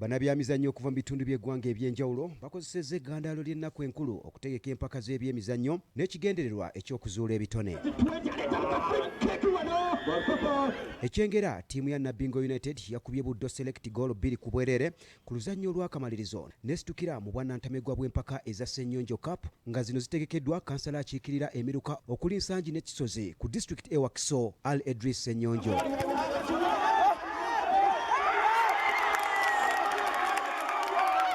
Bannabyamizannyo okuva mu bitundu by'eggwanga eby'enjawulo bakozesezza eggandaalo ly'ennaku enkulu okutegeka empaka z'ebyemizannyo n'ekigendererwa eky'okuzuula ebitone. Ekyengera ttiimu ya Nabbingo United yakubye Buddo Select goolo bbiri ku bwereere ku luzannya olw'akamalirizo n'esitukira mu bwannantamegwa bw'empaka eza Ssenyonjo Cup nga zino zitegekeddwa kansala akiikirira emiruka okuli Nsangi ne Kisozi ku disitulikiti e Wakiso Al Edris Ssenyonjo.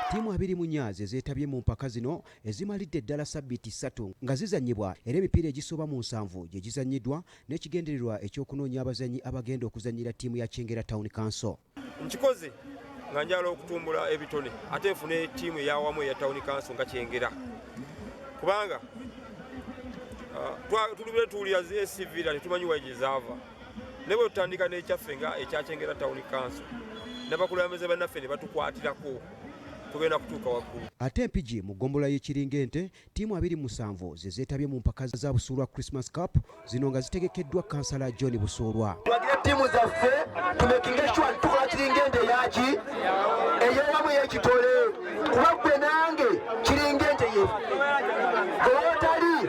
Ttiimu 24 ze zeetabye mu mpaka zino ezimalidde ddala sabbiiti ssatu nga zizannyibwa era emipiira egisoba mu nsanvu gye gizannyiddwa n'ekigendererwa eky'okunoonya abazannyi abagenda okuzannyira ttiimu ya Kyengera Town Council. Nkikoze nga njala okutumbula ebitone ate nfune ttiimu eyawamu eya Town Council nga Kyengera kubanga tulubire tuwulira SC Villa tetumanyi wayi gye zaava naye bwe tutandika n'ekyaffe nga ekya Kyengera Town Council n'abakulembeze bannaffe ne batukwatirako tugenda kutuuka waggulu. Ate Mpigi mu ggombolola y'e Kiringente Ttiimu 27 ze zeetabye mu mpaka za Busuulwa Christmas Cup zino nga zitegekeddwa kansala John Busuulwa. Twagire ttiimu zaffe tumekinge sure tukola kiringa ente yaki eyewamu ey'ekitole kuba ggwe nange kiringa ente ye gwe wotali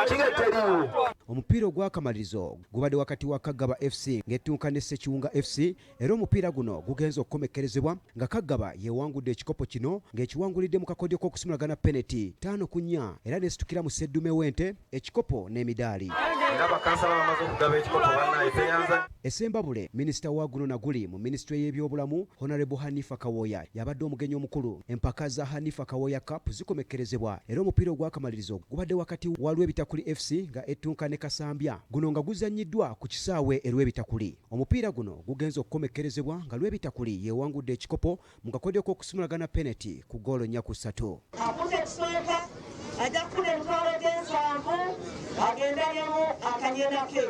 kinga teriiwo. Omupiira ogw'akamalirizo gubadde wakati wa Kagaba FC ng'ettunka ne Ssekiwunga FC era omupiira guno gugenze okukomekkerezebwa nga Kagaba yeewangudde ekikopo kino ng'ekiwangulidde mu kakodyo k'okusimulagana peneti 5 ku 4 era n'esitukira mu sseddume w'ente ekikopo n'emidaali. Era bakansala bamaze okugaba ekikopo bannaye teyanza. Essembabule, minisita wa guno na guli mu minisitule y'ebyobulamu Honorable Hanifa Kawoya yabadde omugenyi omukulu. Empaka za Hanifa Kawoya Cup zikomekkerezebwa era omupiira ogw'akamalirizo gubadde wakati wa Lwebitakuli FC nga ettunka ne Kasambya, guno nga guzannyiddwa ku kisaawe e Lwebitakuli. Omupiira guno gugenze okukomekkerezebwa nga Lwebitakuli yeewangudde ekikopo mu kakodyo k'okusimulagana peneti ku ggoolo 4 ku 3. Akuze ekisooka ajja kufuna 700,000 agenda alyemu akanyena ke.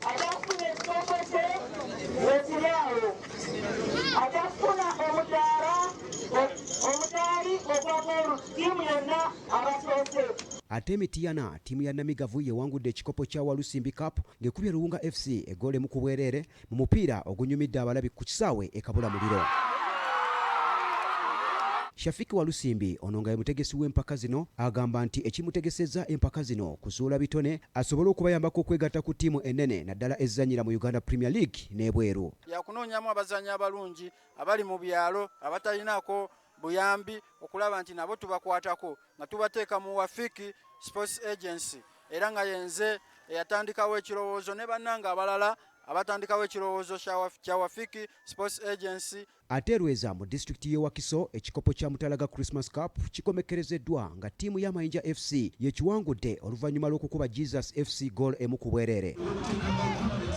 Ajja kufuna ekikopo kye wekiri awo. Ajja kufuna omudaala omudaali ogwa goolu ttiimu yonna abasoose. Ate Mityana ttiimu ya Namigavu yewangudde ekikopo kya Walusimbi Cup ng'ekubye Luwunga FC eggoolo emu ku bwereere mu mupiira ogunyumidde abalabi ku kisaawe e Kabula Muliro. Shafiki Walusimbi ono nga ye mutegesi w'empaka zino agamba nti ekimutegesezza empaka zino kuzuula bitone asobole okubayambako okwegatta ku ttiimu ennene naddala ezizannyira mu Uganda Premier League n'ebweru. Yakunoonyamu abazannyi abalungi abali mu byalo abatalinaako buyambi okulaba nti nabo tubakwatako nga tubateeka mu Wafiki Sports Agency era nga yenze eyatandikawo ekirowoozo ne bannange abalala abatandikawo ekirowoozo kya Wafiki Sports Agency. Ate Lweza mu disitulikiti y'e Wakiso ekikopo kya Mutalaga Christmas Cup kikomekkerezeddwa nga ttiimu y'Amayinja FC yekiwangudde oluvannyuma lw'okukuba Jesus FC goal emu ku bwereere.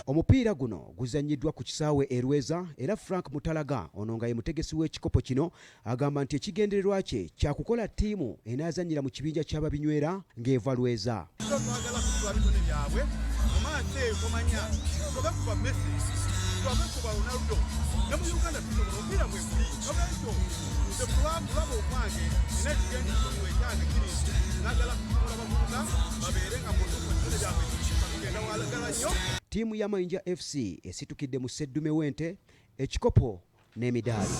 Omupiira guno guzannyiddwa ku kisaawe e Lweza era Frank Mutalaga ono nga ye mutegesi w'ekikopo kino agamba nti ekigendererwa kye kya kukola ttiimu enaazannyira mu kibinja ky'ababinywera ng'eva Lweza. Twagala kutula bitone byabwe mu maaso eyo tomanya twave kuba Messi, twave kuba Ronaldo ne mu Uganda tusobola omupiira bwe guli. Nolwekyo nze kulaba okwange nina ekigendererwa ekyange kiri nti nagala kutumbula bavubuka babeere nga mu ntuufu ebitone byabwe tugenda walagala nnyo. Ttiimu y'Amayinja FC esitukidde mu sseddume w'ente ekikopo n'emidaali.